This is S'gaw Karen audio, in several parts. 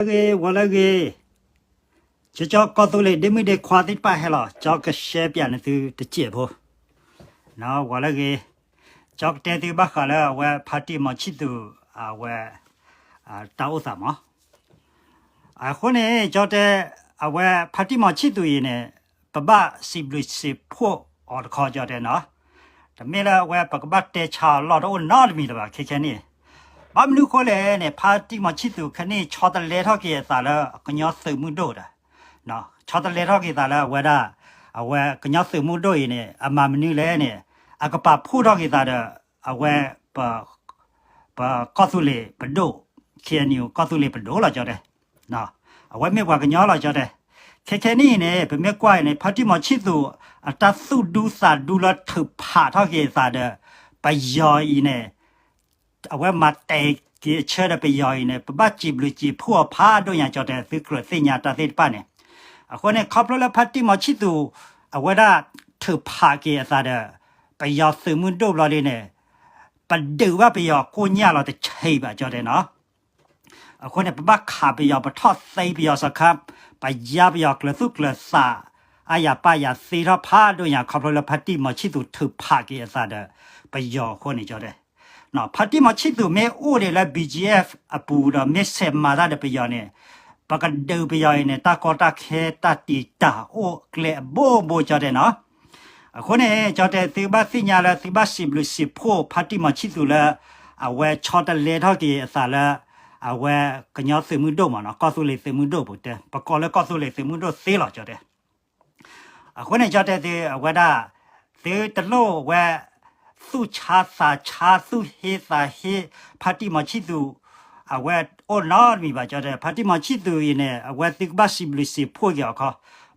ဂ့ၤ ဂီၤလၢဂ့ၤ, ကၠီကၠီကီၢ်သူလ့ၤဒ့မုၣ်ဒ့ခွါသ့ၣ်တဖၣ်ဟဲလီၤ, ကၠီကshareပၠးန့ၢ်သုတစဲးဖိ, ဂီၤလၢဂ့ၤ, ကၠီကတဲသုဘၣ်ဃးလၢအဝဲဖါတံၢ်မီၤဆံၣ်သူး အဝဲ တၢ်အိၣ်သးမး အဃိန့ၣ် ကၠီတဲ အဝဲဖါတံၢ်မီၤဆံၣ်သူးအံၤန့ၣ် ပဘၣ်စံးဘျုးစံးဖှိၣ်အီၤတခီ ကၠီတဲနီၤ, တမ့ၢ်လၢအဝဲပကဘၣ်တဲဆါအီၤလီၢ်တအိၣ်နီတမံၤလၢၤဘၣ် ခဲခဲနံၣ်, ဘၣ်မနုၤအဃိလဲၣ်န့ၣ် ဖါတံၢ်မီၤဆံၣ်သူးခဲကနံၣ် ဆီတလဲထီၣ်က့ၤအသးလၢကညီသုးမုၢ်ဒိၣ်ဒီး ဆီတလဲထီၣ်က့ၤသးလၢအဝဲဒၣ် အဝဲကညီသုးမုၢ်ဒိၣ်အံၤန့ၣ် အမၤမနုၤလဲၣ်န့ၣ် အကပာ်ဖှိၣ်ထီၣ်က့ၤသးဒီး အဝဲ ပကီၢ်သူလ့ၤပဒိၣ် K N U ကီၢ်သူလ့ၤပဒိၣ်လီၤ ကၠီတဲ, အဝဲမ့ၢ်ပှၤကညီလီၤ ကၠီတဲ, ခဲခဲနံၣ်အံၤန့ၣ် ပမ့ၢ်ကွၢ်အံၤန့ၣ် ဖါတံၢ်မီၤဆံၣ်သူး အတၢ်သူၣ်ဒူသးဒူလၢထုးဖးထီၣ်က့ၤအသးဒီး ပယီၤအံၤန့ၣ် အဝဲမၤတဲာ်က့ၤအဆၢဒီးပယီၤအံၤန့ၣ် ပဘၣ်စံးဘျုးစံးဖှိၣ်အီၤဖးဒိၣ်ညါ ကၠီတဲ သုကြၢးသ့ၣ်ညါတၢ်သ့ၣ်တဖၣ်န့ၣ်, အဃိန့ၣ် ခီဖျိလၢဖါတံၢ်မီၤဆံၣ်သူး အဝဲဒၣ်ထုးဖးက့ၤအသးဒီး ပယီၤသုးမုၢ်ဒိၣ်ဘျီဒ်န့ၣ် ပဒုးဘၣ်ပယီၤကိညၢ်လီၤတဆံးဘၣ် ကၠီတဲနီၤ, အဃိန့ၣ် ပဘၣ်ခးပယီၤ ပထီၣ်သ့ပယီၤစီၤခါ ပယါပယီၤကျၢၤသူၣ်ကျၢၤသး အါယၤပၢ်ယၤသ့ထီၣ်ဖးဒိၣ်ညါ ခီဖျိလၢဖါတံၢ်မီၤဆံၣ်သူးထုးဖးက့ၤအသးဒီး ပယီၤအဃိန့ၣ် ကၠီတဲ, ဖါတံၢ်မီၤဆံၣ်သူးမ့ၢ်အိၣ်ဒံးလၢ B G F အပူၤဒီး မ့ၢ်ဆဲးမၤတၢ်ဒီးပယီၤန့ၣ် ပကဒုးပယီၤအံၤန့ၣ် တၢ်ကီတၢ်ခဲတၢ်တံာ်တာ်အိၣ်ကျဲအဘိဘိ ကၠီတဲနီၤ, အဃိန့ၣ် ကၠီတဲ သုဘၣ်သ့ၣ်ညါလၢ သုဘၣ်စံးဘျုးစံးဖှိၣ်ဖါတံၢ်မီၤဆံၣ်သူးလၢ အဝဲဆီတလဲထီၣ်က့ၤအသးလၢ အဝဲကညီသုးမုၢ်ဒိၣ်မးနီၤ ကီၢ်သူလ့ၤသုးမုၢ်ဒိၣ်ပူၤတဲ ပကိးလၢကီၢ်သူလ့ၤသုးမုၢ်ဒိၣ်သ့လီၤ ကၠီတဲ အဃိန့ၣ် ကၠီတဲသု အဝဲဒၣ် သုတလိၣ်ဝဲ သူၣ်ဆါသးဆါ သူၣ်ဟ့သးဟ့ ဖါတံၢ်မီၤဆံၣ်သူး အဝဲအိၣ်နီတမံၤဘၣ် ကၠီတဲ ဖါတံၢ်မီၤဆံၣ်သူးအံၤန့ၣ် အဝဲသုကဘၣ်စံးဘျုးစံးဖှိၣ်က့ၤအီၤခီ,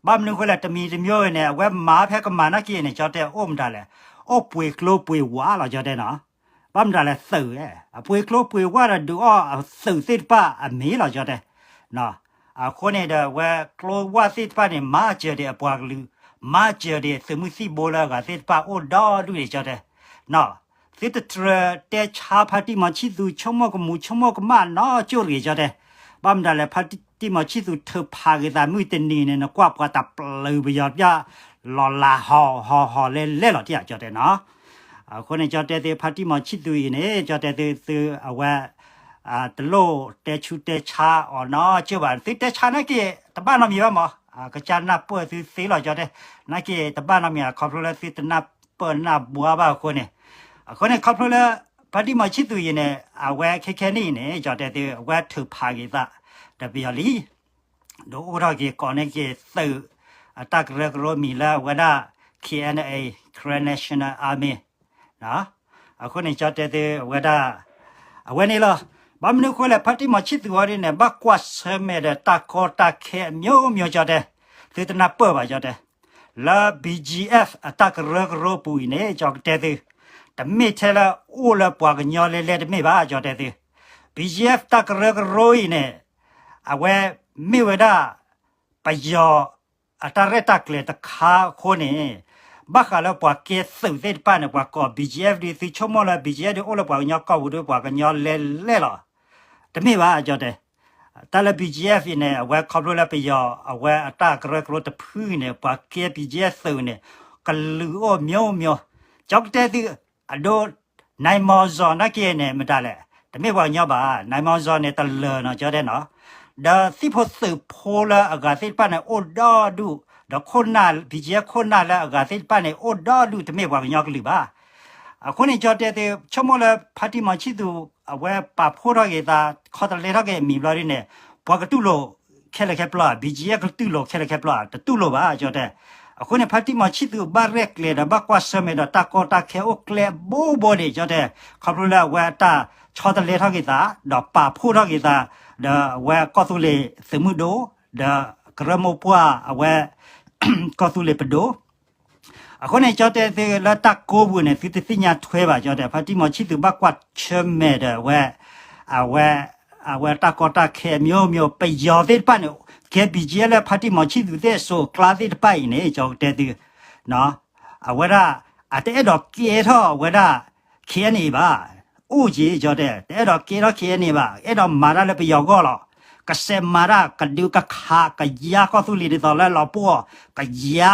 ဘၣ်မနုၤအဃိလဲၣ် တမံၤတမံၤအံၤန့ၣ် အဝဲမၤဖဲကမၤနာ်က့န့ၣ် ကၠီတဲအိၣ်မတၤလဲၣ်, အိၣ်ပှ့ၤကျိပှ့ၤဝးလီၤ ကၠီတဲနီၤ ဘၣ်မတၤလဲၣ်သုး, အပှ့ၤကျိပှ့ၤဝးဒီးဒုးအီၣ်အသုးသ့ၣ်တဖၣ်အမ့ၢ်လီၤ ကၠီတဲ, အဃိန့ၣ်ဒီး အဝဲကျိဝးသ့ၣ်တဖၣ်န့ၣ် မၤစၢၤဒံးအပှၤကလုာ်, မၤစၢၤဒံးသုးမုၢ်သံၣ်ဘိလၢအဂၤသ့ၣ်တဖၣ်အိၣ်ဒီဒူၣ်န့ၣ် ကၠီတဲ, သုတတြၢၤတဲဆါဖါတံၢ်မီၤဆံၣ်သူး ဆိကမိၣ်ကမူးဆိကမိၣ်ကမၣ်နီကၠိၣ်တဂ့ၤ ကၠီတဲ, ဘၣ်မတၤလဲၣ် ဖါတံၢ်မီၤဆံၣ်သူးထုးဖးက့ၤသးမုၢ်တနံၤန့ၣ် နကွၢ်ပှၤတၢ်ပျုၤပယီၤပျၢ် လီၤလးဟီၣ်ဟီၣ်ဟီၣ်လဲလဲလီၤတံၢ် ကၠီတဲနီၤ, အဃိန့ၣ် ကၠီတဲသု ဖါတံၢ်မီၤဆံၣ်သူးအံၤန့ၣ် ကၠီတဲသု သုအဝဲ တလိၣ်တဲဆူးတဲဆါအီၤနီကၠိၣ်ဘၣ် သုတဲဆါနာ်က့ တဘၣ်နီတမံၤဘၣ်မး, ကစၢ်နၢ်ပၢၢ်သုသ့လီၤ ကၠီတဲ, နာ်က့တဘၣ်နီတမံၤ ခီဖျိလၢသုတနၢ်ပၢၢ်နၢ်ဘှါဘၣ်အဃိန့ၣ်, အဃိန့ၣ် ခီဖျိလၢ ဖါတံၢ်မီၤဆံၣ်သူးအံၤန့ၣ် အဝဲခဲခဲနံၣ်အံၤန့ၣ် ကၠီတဲသု အဝဲထုးဖးက့ၤသး ဒီးပယီၤလံ ဒီးအိၣ်ထီၣ်က့ၤကိးန့ၢ်က့ၤသုး အတၢ်ကရၢကရိမံၤလၢအဝဲဒၣ် K N A Karen National Army အဃိန့ၣ် ကၠီတဲသု အဝဲဒၣ် အဝဲန့ၣ်လီၤ. ဘၣ်မနုၤအဃိလဲၣ် ဖါတံၢ်မီၤဆံၣ်သူးအီၤဒ်န့ၣ် ဘၣ်ကွၢ်ဆၢၣ်မဲာ်ဒီးတၢ်ကီတၢ်ခဲအမျိုးမျိုး ကၠီတဲ, သုတနၢ်ပၢၢ်ဘၣ် ကၠီတဲ, လၢ B G F အတၢ်ကရၢကရိပူၤအံၤန့ၣ် ကၠီကတဲသု, တမ့ၢ်ထဲလၢအိၣ်လၢပှၤကညီလဲလဲတမ့ၢ်ဘၣ် ကၠီတဲသု, B G F တၢ်ကရၢကရိအံၤန့ၣ် အဝဲမ့ၢ်ဝဲဒၣ် ပယီၤအတၢ်ရဲၣ်တၢ်ကျဲၤတခါအဃိန့ၣ်, ဘၣ်ဃးလၢပှၤကဲသုးသ့ၣ်တဖၣ်န့ၣ် ပှၤကိး B G F ဒ် သုဆိကမိၣ်လၢ B G F ဒ်အိၣ်လၢပှၤကညီကီၢ်ပူၤဒီး ပှၤကညီလဲလဲလီၤ. တမ့ၢ်ဘၣ် ကၠီတဲ, တၢ်လၢ B G F အံၤန့ၣ် အဝဲခီဖျိလၢပယီၤ အဝဲအတၢ်ကရၢကရိတဖုအံၤန့ၣ် ပှၤကဲ B G F သုးန့ၣ် ကလုာ်အိၣ်မျိုးမျိုး, ကၠီကတဲသု အဒိ နၢၣ်မီၤစီၤနာ်က့န့ၣ် မတၤလဲၣ်, တမ့ၢ်ပှၤကညီဘၣ်, နၢၣ်မီၤစီၤန့ၣ် တလၢၤနီၤ ကၠီတဲနီၤ, ဒီးသံၣ်ဖိသုးဖိလၢအဂၤသ့ၣ်တဖၣ်န့ၣ် အိၣ်ဒီဒူၣ်, ဒီးခိၣ်နၢ် B G F ခိၣ်နၢ်လၢအဂၤသ့ၣ်တဖၣ်န့ၣ် အိၣ်ဒီဒူၣ် တမ့ၢ်ပှၤကညီကလုာ်ဘၣ်. အဃိန့ၣ် ကၠီတဲသု ဆိကမိၣ်လၢဖါတံၢ်မီၤဆံၣ်သူး အဝဲပာ်ဖှိၣ်ထီၣ်က့ၤသး ခီတလဲထီၣ်က့ၤအမံၤဘျီဒ်န့ၣ် ပှၤကတူၢ်လိာ်ခဲလၢာ်ခဲပျီဧါ, B G F ကတူၢ်လိာ်ခဲလၢာ်ခဲပျီဧါ, တတူၢ်လိာ်ဘၣ် ကၠီတဲ. အဃိန့ၣ် ဖါတံၢ်မီၤဆံၣ်သူးဘၣ်ရဲၣ်ကျဲၤဒီးဘၣ်ကွၢ်ဆၢၣ်မဲာ်ဒီးတၢ်ကီတၢ်ခဲအိၣ်ကျဲအဘိဘိန့ၣ် ကၠီတဲ, ခီဖျိလၢအဝဲအတၢ်ဆီတလဲထီၣ်က့ၤသး ဒီးပာ်ဖှိၣ်ထီၣ်က့ၤသး ဒီးအဝဲကီၢ်သူလ့ၤသုးမုၢ်ဒိၣ် ဒီးကရၢမိၢ်ပှၢ်အဝဲ ကီၢ်သူလ့ၤပဒိၣ် အဃိန့ၣ် ကၠီတဲသုလၢတၢ်ကိးပူၤန့ၣ် သုတသ့ၣ်ညါထွဲဘၣ် ကၠီတဲ, ဖါတံၢ်မီၤဆံၣ်သူးဘၣ်ကွၢ်ဆၢၣ်မဲာ်ဒီးအဝဲ အဝဲ အဝဲတၢ်ကီတၢ်ခဲအမျိုးမျိုး ပယီၤသ့ၣ်တဖၣ်န့ၣ် ကဲ B G F လၢဖါတံၢ်မီၤဆံၣ်သူးသ့ၣ်အစိၤအကျါသ့ၣ်တဖၣ်အံၤန့ၣ် ကၠီတဲသု အဝဲဒၣ် အတအဲၣ်ဒိးကဲထီၣ်အဝဲဒၣ် K N A ဘၣ်. အိၣ်က့ၤ ကၠီတဲ တအဲၣ်ဒိးကဲထီၣ် K N A ဘၣ်, အဲၣ်ဒိးမၤတၢ်လၢပယီၤဂီၢ်လီၤ. ကစဲးမၤတၢ်ကဒုကခး ကယါကီၢ်သူလ့ၤဒ်သိးလၢအလီၤပှီၢ်အီၤ, ကယါ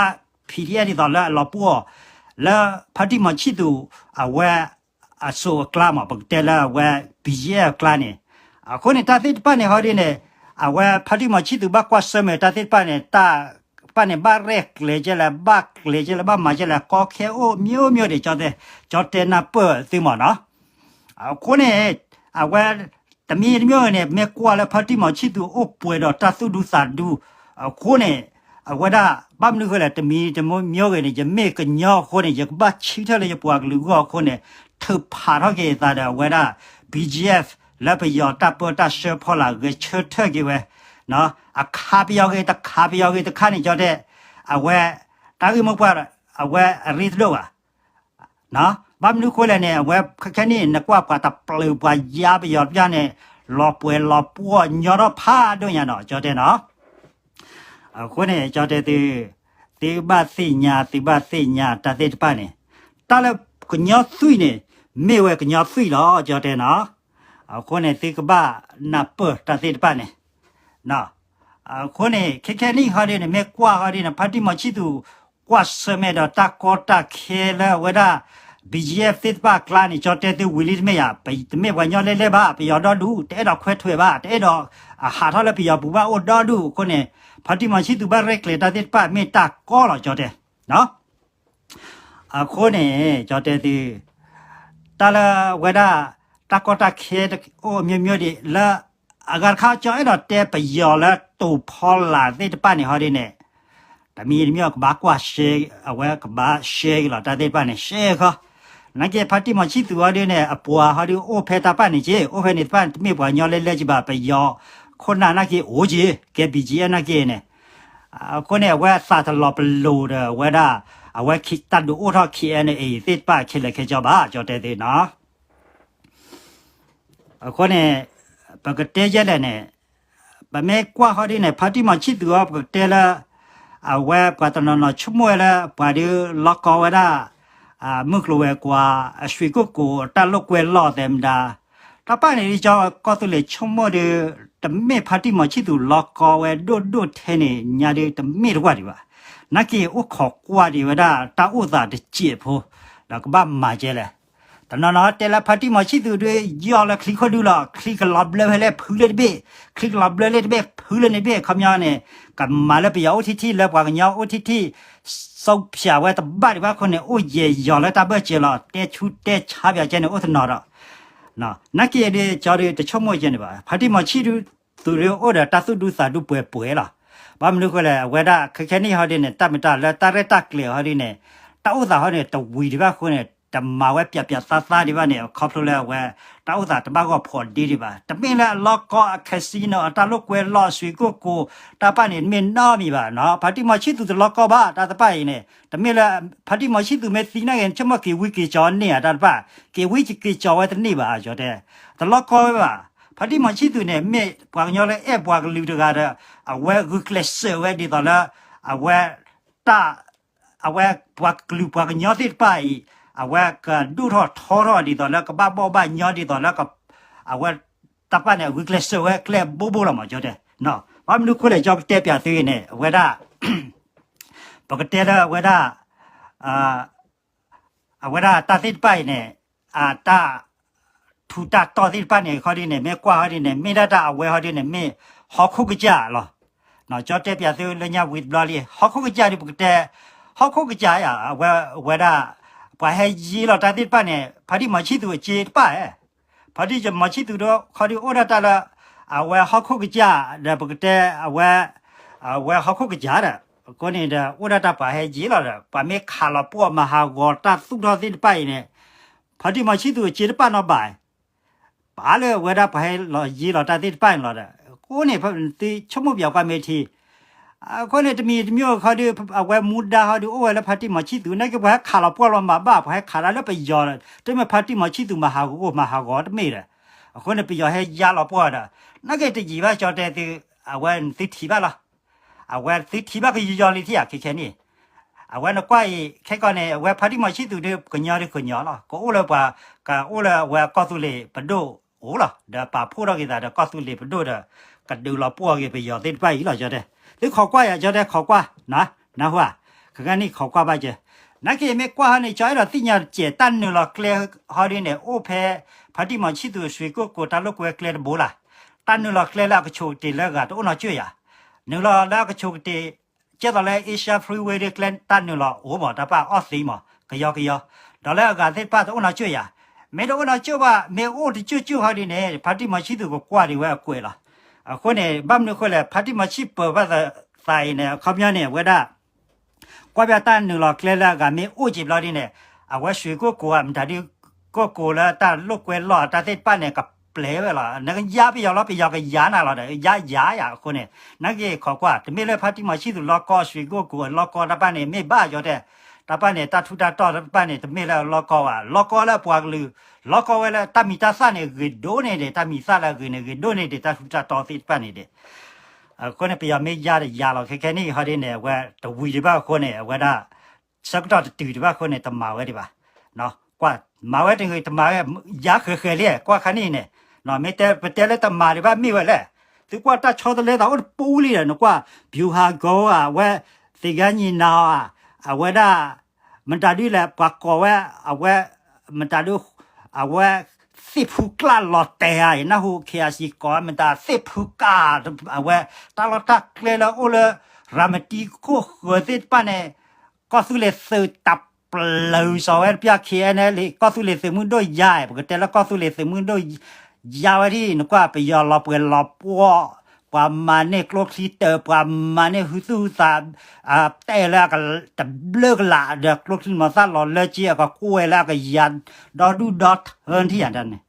PDF ဒ်သိးလၢအလီၤပှီၢ်အီၤ, လၢဖါတံၢ်မီၤဆံၣ်သူး အဝဲ အစိၤအကျါမး ပကတဲလၢအဝဲ BGF အကျါန့ၣ်, အဃိန့ၣ် တၢ်သ့ၣ်တဖၣ်န့ၣ်ဟီဒ်န့ၣ် အဝဲဖါတံၢ်မီၤဆံၣ်သူးဘၣ်ကွၢ်ဆၢၣ်မဲာ်တၢ်သ့ၣ်တဖၣ်န့ၣ် တၢ်တဖၣ်န့ၣ် ဘၣ်ရဲၣ်ကျဲၤကဲလဲၣ် ဘၣ်ကျဲၤကဲလဲၣ် ဘၣ်မၤကဲလဲၣ် ကီခဲအိၣ်မ့ၢ်အိၣ်မ့ၢ်အိၣ်ဒံး ကၠီတဲ ကၠီတဲနၢ်ပၢၢ်သုမးနီၤ. အဃိန့ၣ် အဝဲ တမံၤတမံၤန့ၣ် မ့ၢ်ကွၢ်လၢဖါတံၢ်မီၤဆံၣ်သူးအိၣ်ပှဲၤဒီးတၢ်သူၣ်ဒူသးဒူ အဃိန့ၣ် အဝဲဒၣ် ဘၣ်မနုၤဃိလဲၣ် တမံၤတမံၤဂ့ၤန့ၣ် ယမ့ၢ်ကညီအဃိန့ၣ် ယကဘၣ်ဆၢထၢၣ်လၢယပှၤကလုာ်အဂီၢ်အဃိန့ၣ် ထုးဖးထီၣ်က့ၤအသးဒီးအဝဲဒၣ် BGF လၢပယီၤတၢ်ပၢတၢ်ဆှၢဖီလာ်ဂဲၤဆၢထၢၣ်က့ၤဝဲ အခးပယီၤဂ့ၤတခးပယီၤဂ့ၤတခါန့ၣ် ကၠီတဲ အဝဲ တၢ်ဂ့ၢ်မိၢ်ပှၢ် အဝဲအရ့တဒိၣ်ဘၣ်. ဘၣ်မနုၤဃိလဲၣ်န့ၣ် အဝဲခဲခဲနံၣ် နကွၢ်ပှၤတပျုာ်ပှၤယါပယီၤတဖၣ်န့ၣ် လီၤပှဲၤလီၤပှီၢ်ညီထီၣ်ဖးဒိၣ်ညါနီၤ ကၠီတဲနီၤ. အဃိန့ၣ် ကၠီတဲသု သုဘၣ်သ့ၣ်ညါ သုဘၣ်သ့ၣ်ညါတၢ်သ့ၣ်တဖၣ်န့ၣ် တၢ်လၢကညီသွံၣ်န့ၣ် မ့ၢ်ဝဲကညီသွံၣ်လီၤ ကၠီတဲနီၤ. အဃိန့ၣ် သုကဘၣ်နၢ်ပၢၢ်တၢ်သ့ၣ်တဖၣ်န့ၣ် အဃိန့ၣ် ခဲခဲနံၣ်ဟီဒ်န့ၣ် မ့ၢ်ကွၢ်ဟီဒ်န့ၣ် ဖါတံၢ်မီၤဆံၣ်သူး ကွၢ်ဆၢၣ်မဲာ်ဒီးတၢ်ကီတၢ်ခဲလၢအဝဲဒၣ် BGF သ့ၣ်တဖၣ်အကျါန့ၣ် ကၠီတဲသုဝံၤလံတမ့ၢ်ဧါ, တမ့ၢ်ပှၤကညီလဲၤလဲၤဘၣ်, ပယီၤဒီဒူၣ် တအဲၣ်ဒိးခွဲးထွဲးဘၣ်, တအဲၣ်ဒိးအဟးထီၣ်လၢပယီၤပူၤဘၣ်အိၣ်ဒီဒူၣ်အဃိန့ၣ် ဖါတံၢ်မီၤဆံၣ်သူးဘၣ်ရဲၣ်ကျဲၤတၢ်သ့ၣ်တဖၣ်မ့ၢ်တၢ်ကီလီၤ ကၠီတဲ အဃိန့ၣ် ကၠီတဲသု တၢ်လၢအဝဲဒၣ် တၢ်ကီတၢ်ခဲအိၣ်အမျိုးမျိုးဒံးလၢ အဂၤတခါကၠီအဲၣ်ဒိးတဲပယီၤလၢတိာ်ဖီလာ်သ့ၣ်တဖၣ်န့ၣ်ဟီဒ်န့ၣ် တမံၤတမံၤကဘၣ်ကွၢ်ရှဲ အဝဲကဘၣ်ရှဲက့ၤလီၤ တၢ်သ့ၣ်တဖၣ်န့ၣ် ရှဲခီ နာ်က့ဖါတံၢ်မီၤဆံၣ်သူးဟီဒ်န့ၣ် အပှၤဟီဒ်အိၣ်ဖဲတၢ်တဖၣ်န့ၣ်က့ အိၣ်ဖဲန့ၣ်တဖၣ်န့ၣ် တမ့ၢ်ပှၤကညီလဲၤလဲၤက့ဘၣ် ပယီၤခိၣ်နၢ်နာ်က့အိၣ်က့ ကဲ BGF နာ်က့န့ၣ် အဃိန့ၣ် အဝဲအသးတလီၤပလိာ်ဒီးအဝဲဒၣ် အဝဲတၢ်ဒုးအိၣ်ထီၣ် KNA သ့ၣ်တဖၣ်ခဲလၢာ်ခဲဆ့ဘၣ် ကၠီတဲသုနီၤ. အဃိန့ၣ် ပကတဲယဲလဲၣ်န့ၣ် ပမ့ၢ်ကွၢ်ဟီဒ်န့ၣ် ဖါတံၢ်မီၤဆံၣ်သူးအီၤ ပကတဲလၢ အဝဲပှၤတနီၤနီၤဆိကမိၣ်ဝဲလၢ ပှၤဒုးလီၢ်ကီဝဲဒၣ် မုၢ်ကျိၤဝဲၤကွာ် အဆွံကိၣ်ကိၤ တၢ်လိာ်ကွဲလီၢ်သဲးမတၤ တၢ်ပၣ်န့ၣ်ဒ်ကၠီကီၢ်သူလ့ၤဆိကမိၣ်ဒီး တမ့ၢ်ဖါတံၢ်မီၤဆံၣ်သူးလီၢ်ကီဝဲဒိၣ်ဒိၣ်ထဲန့ၣ်ညါဒီး တမ့ၢ်တဝၢ်ဒံးဘၣ်. နာ်က့အိၣ်ခိးကွၢ်ဒံးဝဲဒၣ်တၢ်အိၣ်သးတစဲးဖိ ဒီးကဘၣ်မၤကဲလဲၣ် တနီၤနီၤတဲလၢဖါတံၢ်မီၤဆံၣ်သူးဒီး ယီၢ်လၢချံခိၣ်ဒုလီၤ ချံကလီၤဘျၢဖဲလဲၣ်ဖုလၢတဘ့ၣ် ချံကလီၤဘျၢလၢတဘ့ၣ်ဖုလၢန့ၣ်တဘ့ၣ် ခီပညီန့ၣ် ကမၤလၢပယီၤအိၣ်ထံထံၣ်လၢပှၤကညီအိၣ်ထံထံၣ် ဆုံးဖြတ်ဝဲတဘၣ်ဒံးဘၣ်အဃိန့ၣ် အိၣ်ယဲၢ်ယီၤလၢတၢ်ဘၢၣ်စၢၤလီၤ တဲဆူတဲဆါပၠးကဲန့ၣ်အိၣ်တနီၤဒီး နာ်က့ဒီး ကၠီဒီးတဆိကမိၣ်ကဲန့ၣ်ဘၣ် ဖါတံၢ်မီၤဆံၣ်သူးဒီးအိၣ်ဒီးတၢ်သူၣ်ဒူသးဒူပှဲၤပှဲၤလီၤ. ဘၣ်မနုၤဃိလဲၣ် အဝဲဒၣ်ခဲခဲနံၣ်ဟီဒ်န့ၣ် တၢ်မ့ၢ်တၢ်လၢတၢ်ရဲၣ်တၢ်ကျဲၤဟီဒ်န့ၣ် တၢ်အိၣ်သးဟီန့ၣ် တဝံၤဒံးဘၣ်အဃိန့ၣ် တမၤဝဲပၠးပၠးသးသးဒံးဘၣ်န့ၣ် ခီဖျိလၢအဝဲ တၢ်အိၣ်သးတဘၣ်ဂီၢ်ဖိးဒ့ဒံးဘၣ် တမ့ၢ်လၢအလီၢ်ကီအ casino အတၢ်လိာ်ကွဲလီၢ်အဆွံကိၣ်ကိၤ တၢ်ပၣ်န့ၣ် တမ့ၢ်နီတမံၤဘၣ်နီၤ ဖါတံၢ်မီၤဆံၣ်သူးတလီၢ်ကီဘၣ် တၢ်တဖၣ်အံၤန့ၣ် တမ့ၢ်လၢ ဖါတံၢ်မီၤဆံၣ်သူးမ့ၢ်သံနာ်က့ ဆိကမိၣ်က့ၤဝံက့ၤကၠီၤန့ၢ်ဧါ တၢ်တဖၣ် က့ၤဝံက့ၤကၠီၤဝဲတန့ၢ်ဘၣ် ကၠီတဲ တလီၢ်ကီဝဲဘၣ်. ဖါတံၢ်မီၤဆံၣ်သူးန့ၣ် မ့ၢ်ပှၤကညီလၢအဲၣ်ပှၤကလုာ်တဂၤဒီး အဝဲဂုာ်ကျဲးစၢးဝဲဒ်သိးလၢ အဝဲ တၢ် အဝဲပှၤကလုာ်ပှၤကညီသ့ၣ်တဖၣ်အံၤ အဝဲကဒိၣ်ထီၣ်ထီထီၣ်ဒ်သိးလၢကဘၣ်ဘီၣ်ဘၣ်ညီဒ်သိးလၢ အဝဲ တၢ်တဖၣ်န့ၣ် ဂုာ်ကျဲးစၢးဝဲကျဲဘိဘိလီၤမး ကၠီတဲ ဘၣ်မနုၤဃိလဲၣ် ကၠီပတဲပၠးသုအံၤန့ၣ် အဝဲဒၣ် ပကတဲလၢအဝဲဒၣ် အဝဲဒၣ်တၢ်သ့ၣ်တဖၣ်အံၤန့ၣ် အတၢ် ထူးတၢ်တီၢ်သ့ၣ်တဖၣ်န့ၣ် ခီဒ်န့ၣ် မ့ၢ်ကွၢ်ဟီဒ်န့ၣ် မ့ၢ်ဒၣ်တၢ်အဝဲဟီဒ်န့ၣ် မ့ၢ်ဟီၣ်ခိၣ်ကစၢ်လီၤ. ကၠီတဲပၠးသုလၢညါဝံၤတဘျီလံ ဟီၣ်ခိၣ်ကစၢ်ဒ်ပကတဲ ဟီၣ်ခိၣ်ကစၢ်ဧါ အဝဲ အဝဲဒၣ် ပှၤဟဲယ့လီၤတၢ်သ့ၣ်တဖၣ်န့ၣ် ဖါတံၢ်မီၤဆံၣ်သူးအစ့တဖၣ်ဧါ ဖါတံၢ်မီၤဆံၣ်သူးဒီး ခီဒ်အိၣ်ဒၣ်တၢ်လၢ အဝဲဟီၣ်ခိၣ်ကစၢ် ဒီးပကတဲ အဝဲ အဝဲဟီၣ်ခိၣ်ကစၢ်ဒီး အဃိန့ၣ်ဒီး အိၣ်ဒၣ်တၢ်ပှၤဟဲယ့လီၤဒီး ပှၤမ့ၢ်ခးလီၤပှီၢ်မၤဟးဂီၤတၢ်သူၣ်ထီၣ်သ့ၣ်တဖၣ်အံၤန့ၣ် ဖါတံၢ်မီၤဆံၣ်သူးအစ့တဖၣ်နီၤဘၣ် ပာ်လၢအဝဲဒၣ်ပှၤဟဲလီၤယ့လီၤတၢ်သ့ၣ်တဖၣ်န့ၣ်လီၤဒီး အဃိန့ၣ် သုဆိကမိၣ်ပၠးကွၢ်မ့ၢ်ထံ အဃိန့ၣ် တမံၤတမံၤခီဒုး အဝဲမူဒါဟီဒုး အိၣ်ဝဲလၢဖါတံၢ်မီၤဆံၣ်သူး နာ်က့ပှၤဟဲခးလီၤပှီၢ်လီၤမၤဘၣ် ပှၤဟဲခးတၢ်လၢပယီၤ တမ့ၢ်ဖါတံၢ်မီၤဆံၣ်သူးမၤဟးဂီၤအိၣ်မၤဟးဂီၤတမ့ၢ်ဒီး အဃိန့ၣ် ပယီၤဟဲယါလီၤပှီၢ်ဒီး နာ်က့တယံာ်ဘၣ်ကၠီတဲသု အဝဲသုထံၣ်ဘၣ်လီၤ အဝဲသုထံၣ်ဘၣ်ကယီယီလံထံၣ်ဧါ ခဲခဲနံၣ် အဝဲနကွၢ်အံၤ ခဲကီန့ၣ် အဝဲဖါတံၢ်မီၤဆံၣ်သူးဒီး ကညီဒီးကညီလီၤ ကအိၣ်လၢပှၤ ကအိၣ်လၢအဝဲကီၢ်သူလ့ၤပဒိၣ်အိၣ်လီၤ ဒီးပာ်ဖှိၣ်ထီၣ်က့ၤသးဒီးကီၢ်သူလ့ၤပဒိၣ်ဒီး ကဒုးလီၤပှီၢ်က့ၤပယီၤသ့ၣ်တဖၣ်အံၤလီၤ ကၠီတဲ. သုခိးကွၢ်ယၤ ကၠီတဲ ခိးကွၢ်, နၢ်ဟူဧါ, ခဲကနံၣ်ခိးကွၢ်ဘၣ်ကၠီ. နာ်က့မ့ၢ်ကွၢ်ဟီန့ၣ် ကၠီအဲၣ်ဒိးသ့ၣ်ညါတစဲး တၢ်နုာ်လီၤကျဲဟီဒ်န့ၣ် အိၣ်ဖဲ ဖါတံၢ်မီၤဆံၣ်သူး ရွှေကုက္ကို တၢ်လိာ်ကွဲကျဲတဘိလၢ်. တၢ်နုာ်လီၤကျဲလၢအကဆိးကတ့ၢ်လၢအဂၤတအိၣ်နီတစဲးယၤ. နုာ်လီၤလၢအကဆိးကတ့ၢ် ကဲသိးလၢ Asia Freeway ဒ်ကျဲတၢ်နုာ်လီၤအိၣ်မး တၢ်ပာ်အီၣ်သံမး ကယီကယီ, ဒီးလၢအဂၤသ့ၣ်တဖၣ်တအိၣ်နီတစဲးယၤ. မ့ၢ်တအိၣ်နီတစဲးဘၣ် မ့ၢ်အိၣ်တစဲးစဲးဟီဒ်န့ၣ် ဖါတံၢ်မီၤဆံၣ်သူးကကွၢ်ဒံးဝဲအကွဲးလီၤ. အဃိန့ၣ် ဘၣ်မနုၤအဃိလဲၣ် ဖါတံၢ်မီၤဆံၣ်ပၢၤဘၣ်သးအံၤန့ၣ် အခီပညီန့ၣ် အဝဲဒၣ် ကွၢ်ပျၢ်တၢ်နုာ်လီၤကျဲလၢအဂၤမ့ၢ်အိၣ်က့ၤဘျီဒ်န့ၣ် အဝဲ ရွှေကုက္ကို ဧါ မတၤဒု ကုက္ကို လၢတၢ်လိာ်ကွဲလီၢ်တၢ်သ့ၣ်တဖၣ်န့ၣ် ကပျဲဝဲလီၤ. နကယါပယီၤလီၤ ပယီၤကယါနၤလီၤဒီး ယါယါယၤအဃိန့ၣ် နာ်က့ခိးကွၢ် တမ့ၢ်လၢဖါတံၢ်မီၤဆံၣ်သူးလီၢ်ကီ ရွှေကုက္ကို လီၢ်ကီတၢ်တဖၣ်န့ၣ် မ့ၢ်ဘၣ်ကၠီတဲ. တၢ်တဖၣ်န့ၣ် တၢ်ထူးတၢ်တီၤတဖၣ်န့ၣ် တမ့ၢ်လၢလီၢ်ကီဘၣ် လီၢ်ကီလၢပှၤကလုာ် လီၢ်ကီဝဲလၢတၢ်မံၤတၢ်သၣ်န့ၣ် ဂ့ၤဒိၣ်န့ၢ်ဒံး တၢ်မံၤသၣ်လၢအဂ့ၤန့ၣ် ဂ့ၤဒိၣ်န့ၢ်ဒံး တၢ်ထူးတၢ်တီၤသ့ၣ်တဖၣ်န့ၣ်ဒံး. အဃိန့ၣ် ပယီၤမ့ၢ်ယါတယါလီၤ ခဲခဲနံၣ်ဟီဒ်န့ၣ် အဝဲတဝံၤဒံးဘၣ်အဃိန့ၣ် အဝဲဒၣ် ဆၢကတီၢ်တတုၤဒံးဘၣ်အဃိန့ၣ် တမၤဝဲဒံးဘၣ်. ကွၢ် မၤဝဲတဂ့ၤ တမၤဝဲ ယါဃဲၤဃဲၤလံ ကွၢ်ခါနံၣ်န့ၣ် မ့ၢ်တဲ ပတဲလၢတမၤဒံးဘၣ်မ့ၢ်ဝဲလဲၣ်. သုကွၢ်တၢ်ဆီတလဲသးအိၣ်တပူၤလံဒီး နကွၢ် ဗျူဟာကုန်း ဧါ အဝဲ သင်္ဃန်းညီနောင် ဧါ အဝဲဒၣ် မတၤဒုလဲၣ် ပှၤကိးဝဲ အဝဲ မတၤဒု အဝဲ သ့ၣ်ဖူကျၢ်လီၤတဲာ်ဧါ ယနၢ်ဟူ KIC ကိးဝဲ မတၤသ့ၣ်ဖူကၢ် အဝဲ တၢ်လီၢ်တၢ်ကျဲလၢအိၣ်လၢ ရၤမတံခိၣ်ဃၢၤသ့ၣ်တဖၣ်န့ၣ် ကီၢ်သူလ့ၤသုးတၢ်ပျုၤစီၤဝဲတပျၢ် KNLA ကီၢ်သူလ့ၤသုးမုၢ်ဒိၣ်ယါ ပကတဲလၢကီၢ်သူလ့ၤသုးမုၢ်ဒိၣ် ယါဝဲဒၣ် နကွၢ် ပယီၤလီၤပှဲၤလီၤပှီၢ် ပှၤမၤန့ၢ်ကျိချံတၢၢ် ပှၤမၤန့ၢ်ဟုသူၣ်သး တဲလၢအကတဘျုးကလာ်ဒီး ကျိချံမီၤသၣ်လီၤလၢက့ အကကွဲၢ်လၢအကယၤ ဒီဒူၣ်ဒီထၢထံၣ်ယၤန့ၣ်.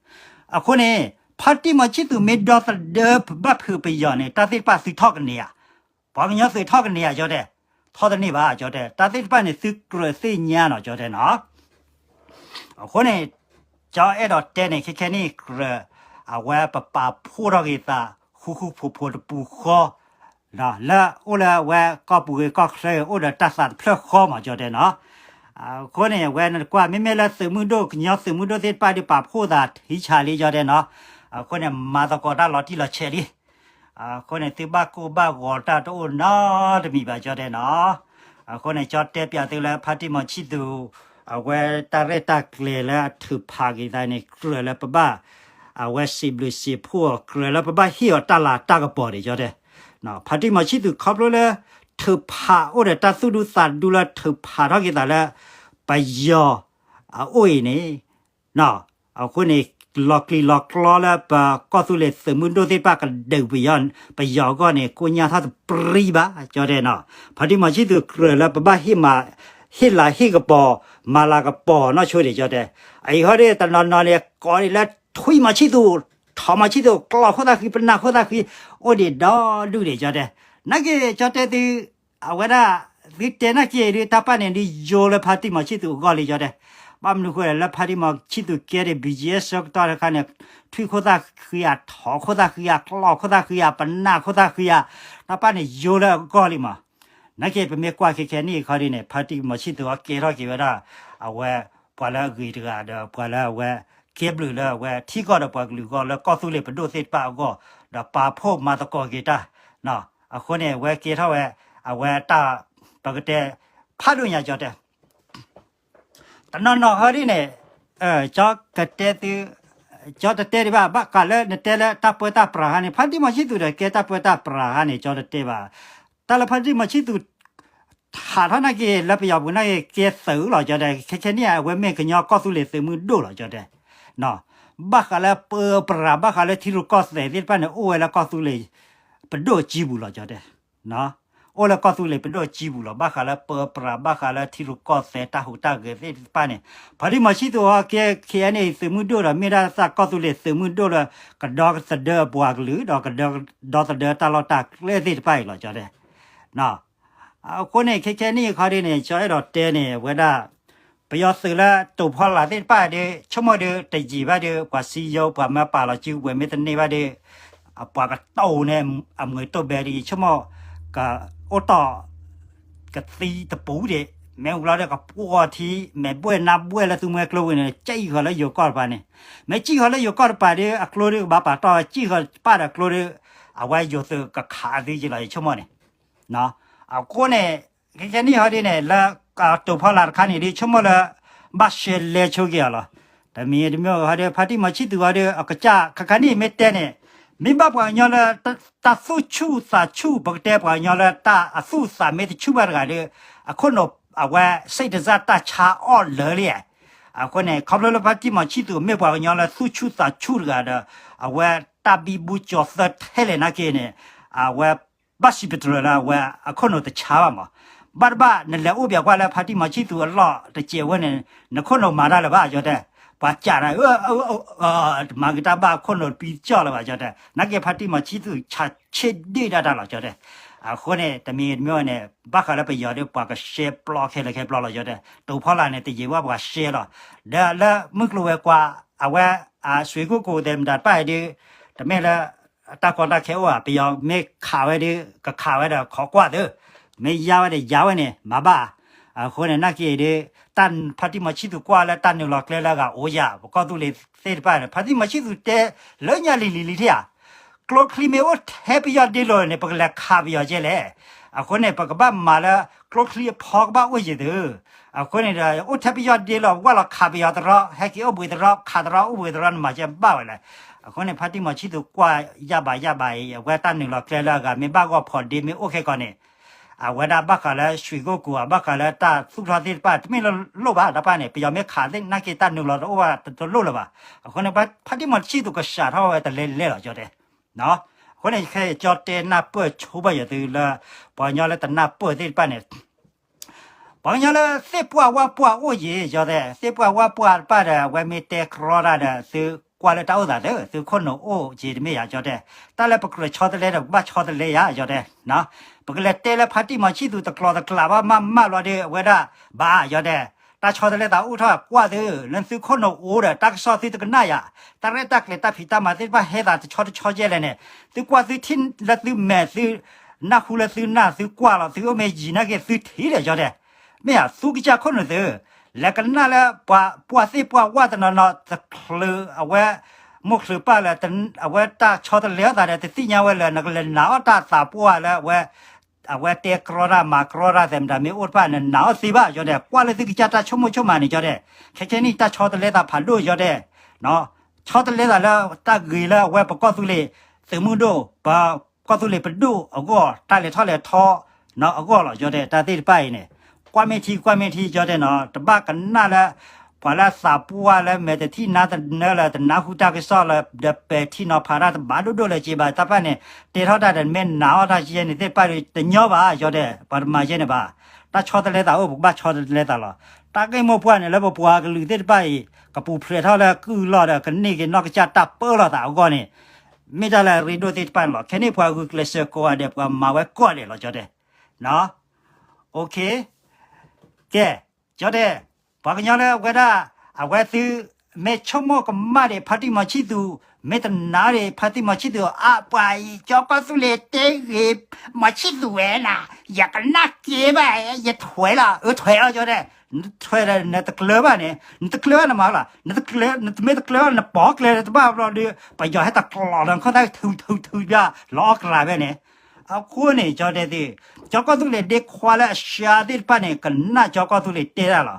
အဃိန့ၣ် ဖါတံၢ်မီၤဆံၣ်သူးမ့ၢ်ဒီသဒၢဘၣ်ဖုးပယီၤန့ၣ် တၢ်သ့ၣ်တဖၣ်သုထီၣ်ကန့ၢ်ဧါ. ပှၤကညီသုးထီၣ်ကန့ၢ်ဧါ ကၠီတဲ. ထီၣ်တန့ၢ်ဘၣ် ကၠီတဲ. တၢ်သ့ၣ်တဖၣ်န့ၣ် သုကြၢးသ့ၣ်ညါနီၤ ကၠီတဲနီၤ. အဃိန့ၣ် ကၠီအဲၣ်ဒိးတဲန့ၣ် ခဲခဲနံၣ်ကြၢး အဝဲပပာ်ဖှိၣ်ထီၣ်က့ၤသး ဃူဃူဖိးဖိးတပူၤဃီ လၢအိၣ်လၢအဝဲကီၢ်ပူၤဂ့ၤကီၢ်ချၢဂ့ၤ အိၣ်ဒီးတၢ်သးတဖျၢၣ်ဃီမး ကၠီတဲနီၤ. အဃိန့ၣ် အဝဲနကွၢ် မ့မ့ၢ်လၢသုးမုၢ်ဒိၣ် ကညီသုးမုၢ်ဒိၣ်သ့ၣ်တဖၣ်ဒီး ပာ်ဖှိၣ်သးထံဆးလံ ကၠီတဲနီၤ. အဃိန့ၣ် မၤသကိးတၢ်လီၤတံၢ်လီၤဆဲးလံ. အဃိန့ၣ် သုဘၣ်ကိၢ်ဘၣ်ဂီၤတၢ်တအိၣ်နီတမံၤဘၣ် ကၠီတဲနီၤ. အဃိန့ၣ် ကၠီတဲပၠးသုလၢဖါတံၢ်မီၤဆံၣ်သူး အဝဲတၢ်ရဲၣ်တၢ်ကျဲၤလၢအထုးဖးက့ၤသးန့ၣ် ကြၢးလၢပဘၣ် အဝဲစံးဘျုးစံးဖှိၣ်အီၤ ကြၢးလၢပဘၣ်ဟ့ၣ်အီၤတၢ်လၤတၢ်ကပီၤဒံး ကၠီတဲ. ဖါတံၢ်မီၤဆံၣ်သူးခီဖျိလၢ ထုးဖးအိၣ်ဒီးတၢ်သူၣ်ဒူသးဒူလၢထုးဖးထီၣ်က့ၤသးလၢ ပယီၤ အအိၣ်အံၤန့ၣ် အဃိန့ၣ် လီၤကျံၤလီၤကျီလၢပကီၢ်သူလ့ၤသုးမုၢ်ဒိၣ်သ့ၣ်တဖၣ်ကဒုးပယီၤ ပယီၤအဂီၢ်န့ၣ် ကိညၢ်ထီၣ်တပြံဘၣ် ကၠီတဲနီၤ. ဖါတံၢ်မီၤဆံၣ်သူးကြၢးလၢပဘၣ်ဟ့ၣ်မး ဟ့ၣ်လၤဟ့ၣ်ကပီၤ မၤလၤကပီၤနီၢ်ဆိဒံး ကၠီတဲ. အအံၤဟီဒ်တနီၤနီၤန့ၣ် ကိးဒံးလၢထွံၣ်မီၤဆံၣ်သူး ထိးမီၤဆံၣ်သူး ကျီၢ်ခိၣ်သၣ်ဃံ ပနၢ်ခိၣ်သၣ်ဃံ အိၣ်ဒံးဒီဒူၣ်ဒံး ကၠီတဲ. နာ်က့ ကၠီတဲသု အဝဲဒၣ် သုတဲနာ်က့ဒ်တၢ်ပာ်န့ၣ်ဒ်ယိလၢဖါတံၢ်မီၤဆံၣ်သူးအဂီၢ်လံ ကၠီတဲ. ဘၣ်မနုၤဃိလဲၣ် လၢဖါတံၢ်မီၤဆံၣ်သူးကဲဒံး BGF ဆၢကတီၢ်တခါန့ၣ် ထွံၣ်ခိၣ်သၣ်ဃံဧါ ထိးခိၣ်သၣ်ဃံဧါ ကျီၢ်ခိၣ်သၣ်ဃံဧါ ပနၢ်ခိၣ်သၣ်ဃံဧါ တၢ်ပာ်န့ၣ်ယိလၢအဂီၢ်လံမး. နာ်က့ ပမ့ၢ်ကွၢ်ခဲခဲနံၣ်အခီဒ်န့ၣ် ဖါတံၢ်မီၤဆံၣ်သူးအကဲထီၣ်က့ၤဝဲဒၣ် အဝဲ ပှၤလၢအဂ့ၤတဂၤဒီး ပှၤလၢအဝဲ ကဲဘျုးလၢအဝဲထံကီၢ်ဒီးပှၤကလုာ်အဂီၢ် လၢကီၢ်သူလ့ၤပဒိၣ်သ့ၣ်တဖၣ်အဂီၢ် ဒီးပာ်ဖှိၣ်မၤသကိးက့ၤတၢ် အဃိန့ၣ် အဝဲကဲထီၣ်ဝဲ အဝဲတၢ် ပကတဲ ဖးဒိၣ်ညါ ကၠီတဲ. တနီၤနီၤဟီဒ်န့ၣ် ကၠီကတဲသု ကၠီတတဲဒံးဘၣ် ဘၣ်ဃးလၢနတဲလၢတၢ်ပၢတၢ်ပြးဟါန့ၣ် ဖါတံၢ်မီၤဆံၣ်သူးဒီးကဲတၢ်ပၢတၢ်ပြးဟါန့ၣ် ကၠီတတဲဘၣ်. တၢ်လၢဖါတံၢ်မီၤဆံၣ်သူး ဟးထီၣ်နာ်က့ လၢပယီၤပူၤနာ်က့ ကဲသုးလီၤ ကၠီတဲ. ခဲခဲနံၣ် အဝဲမ့ၢ်ကညီကီၢ်သူလ့ၤသုးမုၢ်ဒိၣ်လီၤ ကၠီတဲ. ဘၣ်ဃးလၢပၢပြး ဘၣ်ဃးလၢထံရူၢ်ကီၢ်သဲးသ့ၣ်တဖၣ်န့ၣ် အိၣ်ဝဲလၢကီၢ်သူလ့ၤပဒိၣ်အစုပူၤလီၤ ကၠီတဲ. အိၣ်လၢကီၢ်သူလ့ၤပဒိၣ်အစုပူၤလီၤ. ဘၣ်ဃးလၢပၢပြး ဘၣ်ဃးလၢထံရူၢ်ကီၢ်သဲးတၢ်ဟူးတၢ်ဂဲၤသ့ၣ်တဖၣ်န့ၣ် ဖါတံၢ်မီၤဆံၣ်သူးအီၤကဲ KNA သုးမုၢ်ဒိၣ်ဒီး မ့ၢ်ဒၣ်သးကီၢ်သူလ့ၤသုးမုၢ်ဒိၣ်လၢ ကဒီသဒၢပှၤကလုာ် ဒီးကဒီသဒၢတၢ်လီၢ်တၢ်ကျဲသ့ၣ်တဖၣ်အံၤလီၤ ကၠီတဲ. အဃိန့ၣ် ခဲခဲနံၣ်အခီဒ်န့ၣ် ကၠီအဲၣ်ဒိးတဲန့ၣ် အဝဲဒၣ် ပယီၤသုးလၢတိာ်ဖီလာ်သ့ၣ်တဖၣ်ဒီး ဆိကမိၣ်ဒီးတယံာ်ဘၣ်ဒီး ပှၤစံယိ ပှၤမၢပာ်လီၤစုကဝဲၤမ့ၢ်တန့ၢ်ဘၣ်ဒီး ပှၤကတိၢ်န့ၢ်အမုာ်တိၢ်ဘဲဒီး ဆိကမိၣ် ကအိၣ်တီၢ် ကသံတပူၤဒံး မ့ၢ်ဝံၤလီၤဒီးကပှီၢ်ထံ မဲာ်ဘှဲၣ်နါဘှဲၣ်လၢသူမှဲကျိဝံၤန့ၣ် ကံၣ်ဃီၤလၢယိၤကီၢ်တပၤန့ၣ် မ့ၢ်ကံၣ်ဃီၤလၢယိၤကီၢ်တပၤဒီး အကျိဒီးကဘၣ်ပာ်တီၢ် ကံၣ်ဃီၤပၣ်ဒီးအကျိဒီး အဝဲယိၤသုးကခးသုက့ၤလီၤ ယဆိကမိၣ်န့ၣ်. အဃိန့ၣ် ခဲကနံၣ်ဟီဒ်န့ၣ် လၢတိာ်ဖီလာ်တခါန့ၣ်ဒ်ဆိကမိၣ်လၢ ဘၣ်ရှဲလဲဆိက့ၤအီၤလီၤ. တမံၤတမံၤဟီဒ် ဖါတံၢ်မီၤဆံၣ်သူၤဟီဒ် အကစၢ်ခါခါန့ၣ်မ့ၢ်တဲန့ၣ် မ့ၢ်ဘၣ်ပှၤကညီလၢ တၢ်သူၣ်ဆူၣ်သးဆူၣ် ပကတဲပှၤကညီလၢတၢ်အသူၣ်သးမ့ၢ်တဆူၣ်ဘၣ်တဂၤဒီး အခိၣ်နူာ်အဝဲ စိတ်တစတၢ်ဆါအီၣ်လၢာ်လံ. အဃိန့ၣ် ခီဖျိလၢဖါတံၢ်မီၤဆံၣ်သူၤမ့ၢ်ပှၤကညီလၢသူၣ်ဆူၣ်သးဆူၣ်တဂၤဒီး အဝဲတၢ်ဘံဘူကၠီၤသၢထဲလဲၣ်နာ်က့န့ၣ် အဝဲ ဘၣ်စံးပတြၢၤလၢအဝဲအခိၣ်နူာ်တဆါဘၣ်မး. ဘၣ်တဘၣ် နလဲၤအိၣ်ပၠးကွၢ်လၢဖါတံၢ်မီၤဆံၣ်သူၤအလီၢ်တစဲးဝဲန့ၣ် နခိၣ်နူာ်မၤတၢ်လၢၤဘၣ် ယတဲ. ပှၤကးတၢ် တမၤက့ၤတၢ်ဘၣ်ခိၣ်နူာ်တပံကၠီၣ်လၢၤဘၣ် ယတဲ. နာ်က့ဖါတံၢ်မီၤဆံၣ်သူၤဆးဆ့ဒ့ၣ်ဒၣ်တၢ်လီၤ ယတဲ. အဃိန့ၣ် တမံၤတမံၤန့ၣ် ဘၣ်ဃးလၢပယီၤဒီး ပှၤကရှဲပျီခဲလၢာ်ခဲပျီလီၤ ယတဲ. တိာ်ဖီလာ်န့ၣ် တယံာ်ဘၣ်ပှၤရှဲလီၤ. ဒီးလၢမုၢ်ကျိၤဝဲၤကွာ် အဝဲ အဆွ့ၣ်ကိၣ်ကိၤသဲးမတၤတဖၣ်အံၤဒီး တမ့ၢ်လၢ တၢ်ကီတၢ်ခဲအိၣ်ဧါ, ပယီၤမ့ၢ်ခးဝဲဒီး ကခးဝဲဒီး ခိးကွၢ်သု, မ့ၢ်ယါဝဲဒီး ယါဝဲန့ၣ် မၤဘၣ်. အဃိန့ၣ် နာ်က့ဒီး တၢ်ဖါတံၢ်မီၤဆံၣ်သူၤကွၢ်လၢ တၢ်နုာ်လီၤကျဲလၢအဂၤအိၣ်ယၤ ပကီၢ်သူလ့ၤသ့ၣ်တဖၣ်န့ၣ် ဖါတံၢ်မီၤဆံၣ်သူၤတဲ လၢညါလံၤလံၤလံၤထံၣ်ဧါ. ကျိချံမ့ၢ်အိၣ်ထဲပယီၤဒ့လိၤန့ၣ် ပကလဲၤခးပယီၤကဲလဲၣ်. အဃိန့ၣ် ပကဘၣ်မၤလၢ ကျိချံအဖီကဘၣ်အိၣ်ယံၤသု. အဃိန့ၣ်ဒီး အိၣ်ထဲပယီၤဒ့လိၤ ဝဲလီၤခးပယီၤတရီ ဟဲက့ၤအိၣ်ဘှံးတရီ ခးတရီအိၣ်ဘှံးတရီ နမၤကဲဘၣ်ဝဲလဲၣ်. အဃိန့ၣ် ဖါတံၢ်မီၤဆံၣ်သူၤကွၢ်ယၢ်ဘၣ်ယၢ်ဘၣ်အံၤ အဝဲတၢ်နုာ်လီၤကျဲလၢအဂၤ မ့ၢ်ဘၣ်ဂီၢ်ဖီးဒ့မ့ၢ်အိၣ်ခဲကီးန့ၣ် အဝဲဒၣ်ဘၣ်ဃးလၢ ရွှေကုက္ကို ဘၣ်ဃးလၢတၢ်သူၣ်ထီၣ်သ့ၣ်တဖၣ် တမ့ၢ်လၢလိၣ်ဘၣ်တဖၣ်န့ၣ် ပယီၤမ့ၢ်ခးသ့ၣ် နာ်က့တၢ်နုာ်လီၤတအိၣ်ဘၣ်တလိၣ်လၢၤဘၣ်. အဃိန့ၣ် ဖါတံၢ်မီၤဆံၣ်သူၤကစးထီၣ်ဝဲတလဲလဲလီၤ ကၠီတဲ. အဃိန့ၣ် ခဲကၠီတဲနၢ်ပၢၢ်ဆိဘၣ်ယသုလၢ ပှၤကညီလၢတနၢ်ပၢၢ်သ့ၣ်တဖၣ်န့ၣ် ပှၤကညီလၢသ့ၣ်ပှၢ်ဝၣ်ပှၢ်အိၣ်ယံၤ ကၠီတဲ, သ့ၣ်ပှၢ်ဝၣ်ပှၢ်တဖၣ်ဒီး အဝဲမ့ၢ်တဲကြီတၢ်ဒီး သုကွၢ်လၢတၢ်အိၣ်သးသု, သုခိၣ်နူာ်အိၣ်က့ၤတမ့ၢ်ယၤ ကၠီတဲ. တၢ်လၢပကြၢးဆီတလဲဒီး ပကဘၣ်ဆီတလဲယၤ ကၠီတဲ. ပကလဲၤတဲလၢဖါတံၢ်မီၤဆံၣ်သူၤတကျိၤတကျဲဘၣ်မးမးဘျီဒီး အဝဲဒၣ် ဘၣ် ကၠီတဲ. တၢ်ဆီတလဲသးအိၣ်ထီၣ်ကွၢ်သု, လၢသုခိၣ်နူာ်အိၣ်ဒီး တၢ်ကစီၣ်သုတကနၣ်ယၤ, တၢ်ရဲၣ်တၢ်ကျဲၤတၢ်ဖံးတၢ်မၤသ့ၣ်တဖၣ်ဟဲသးတဆီတဆီကဲလဲၣ်န့ၣ်, သုကွၢ်သုထံၣ်လၢသုမဲာ်သု နၢ်ဟူလၢသုနၢ် သုကွၢ်လီၤ သုအိၣ်မ့ၢ်ယံၤနာ်က့သုထံၣ်ဒီး ကၠီတဲ. မ့ၢ်ဧါ သူကစၢ်ခိၣ်နူာ်သု, လဲၤကနၣ်လၢပှၤပှၢ်သ့ၣ်ပှၢ်ဝၣ်တနီၤနီၤ တချုးအဝဲ မိၢ်ချုးပၢ်လၢ အဝဲတၢ်ဆီတလဲအသးဒီး တသ့ၣ်ညါဝဲလၢ နကလဲၤနာ်အီၣ်တၢ်သးပှၢ်လၢအဝဲ အဝဲတဲကြီတၢ်မၤကြီတၢ်သဲးမတၤမ့ၢ်အိၣ်တဖၣ် နနာ်အီၣ်သ့ဘၣ် ကၠီတဲ. ကွၢ်လၢသုကစၢ်တၢ်ဆိကမိၣ်ဆိကမးန့ၣ် ကၠီတဲ. ခဲကဲန့ၣ် တၢ်ဆီတလဲသးဖးဒိၣ် ကၠီတဲ. ဆီတလဲသးလၢတၢ်ဂ့ၤလၢအဝဲပကီၢ်သူလ့ၤ သုးမုၢ်ဒိၣ် ပကီၢ်သူလ့ၤပဒိၣ်အဂီၢ် တၢ်လဲၤထီၣ်လဲၤထီ အဂီၢ်လီၤ ကၠီတဲ. တၢ်သ့ၣ်တဖၣ်အံၤန့ၣ် ကွၢ်မ့ၢ်ထံ ကွၢ်မ့ၢ်ထံ ကၠီတဲနီၤ, တဘၣ်ကနၣ်လၢ ပှၤလၢသးပှၢ်လၢမဲာ်တထံၣ်နါတနၢလၢ တနၢ်ဟူတၢ်ကစီၣ်လၢ ဒီးပဲာ်ထံနီၤဖးတၢ်တဘၣ်ဒိၣ်ဒိၣ်လၢၤက့ဘၣ် တၢ်တဖၣ်န့ၣ် တဲထီၣ်တၢ်ဒီးမ့ၢ်နာ်အီၣ်တၢ်ကဲန့ၣ်သ့ၣ်တဖၣ်ဒီး တညီဘၣ် ကၠီတဲ. ပှၤတမၤကဲန့ၣ်ဘၣ်. တၢ်ဆီတလဲသးအိၣ် ပကဘၣ်ဆီတလဲသးလီၤ. တၢ်ဂ့ၢ်မိၢ်ပှၢ်န့ၣ် လၢပပှၤကလုာ်သ့ၣ်တဖၣ်အံၤ ကပူၤဖျဲးထီၣ်လၢကုၢ်လီၢ်ဒီး ကန့ၢ်က့ၤနီၢ်ကစၢ်တၢ်ပၢလီၤသးအဂီၢ်န့ၣ် မ့ၢ်တၢ်လၢအရ့ဒိၣ်သ့ၣ်တဖၣ်န့ၣ်လီၤ. ခဲန့ၣ်ပှၤဂုာ်ကျဲးစၢးကိးဂၤဒဲး ပှၤမၤဝဲကိးဂၤဒဲးလီၤ ကၠီတဲ. ကဲ ကၠီတဲ, ပှၤကညီလၢအဝဲဒၣ် အဝဲသု မ့ၢ်ဆိကမိၣ်ကမၣ်ဒီး ဖါတံၢ်မီၤဆံၣ်သူၤ, မ့ၢ်တနာ်ဒီး ဖါတံၢ်မီၤဆံၣ်သူၤ အါ ပှၤအံၤ ကၠီကီၢ်သူလ့ၤတဲဂ့ၤ မီၤဆံၣ်သူၤဝဲနၤ, ယကနၣ်က့ဘၣ် ယထွဲလီၤ, အထွဲလီၤ ကၠီတဲ. နထွဲဒီးနတကျၢၤဘၣ်န့ၣ် နတကျၢၤဘၣ်နမၤလီၤ, နတကျၢၤ နမ့ၢ်တကျၢၤဘၣ် နပိာ်ကျဲတဘၣ်ဘျီဒီး ပယီၤဟဲတကျီၤလီၤ နခီၣ်သၣ်ထုထုထုဘၣ် လီၤအီၣ်ကရၤဖဲန့ၣ် အဃိန့ၣ် ကၠီတဲသ့ၣ်, ကၠီကီၢ်သူလ့ၤဒ့ခွါလၢအရှါသ့ၣ်တဖၣ်န့ၣ် ကနၣ်ကၠီကီၢ်သူလ့ၤတဲတၢ်လီၤ.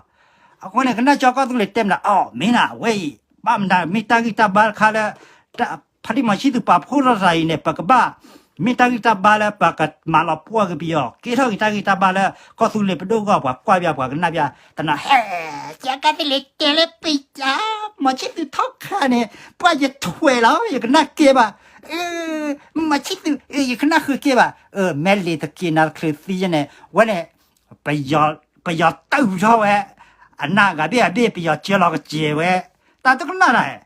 အဃိန့ၣ် ကနၣ်ကၠီကီၢ်သူလ့ၤတဲမတၤ အီၣ် မ့ၢ်နၤ အဝဲအံၤ ဘၣ်မတၤ မ့ၢ်တၢ်ဂံၢ်တၢ်ဘါတခါလၢ ဖါတံၢ်မီၤဆံၣ်သူၤပာ်ဖှိၣ်ထီၣ်တၢ်အံၤန့ၣ် ပကဘၣ် မ့ၢ်တၢ်ဂံၢ်တၢ်ဘါလၢပကမၤလီၤပှီၢ်က့ၤပယီၤ ကဲထီၣ်က့ၤတၢ်ဂံၢ်တၢ်ဘါလၢ ကီၢ်သူလ့ၤပဒိၣ်အဂီၢ် ပှၤကွၢ်ပျၢ် ပှၤကနၣ်ပျၢ် တနီၤ ဟဲ ကၠီကီၢ်သူလ့ၤတဲလၢပယီၤ မီၤဆံၣ်သူၤထီၣ်ခါန့ၣ် ပှၤယထွဲလီၤ ယကနၣ်က့ဘၣ်, မီၤဆံၣ်သူၤ ယကနၣ်ဃုာ်က့ဘၣ်, မ့ၢ်လံၤတက့ၤနၤတချုးသံယဲန့ၣ် ဝဲန့ၣ် ပယီၤတၢ်အုးထီၣ်ဝဲ အနၢ်ဂၤဘ့ၣ်အဘ့ၣ် ပယီၤစၢလီၤကစဲၤဝဲ, တၢ်တကနၣ်တၢ်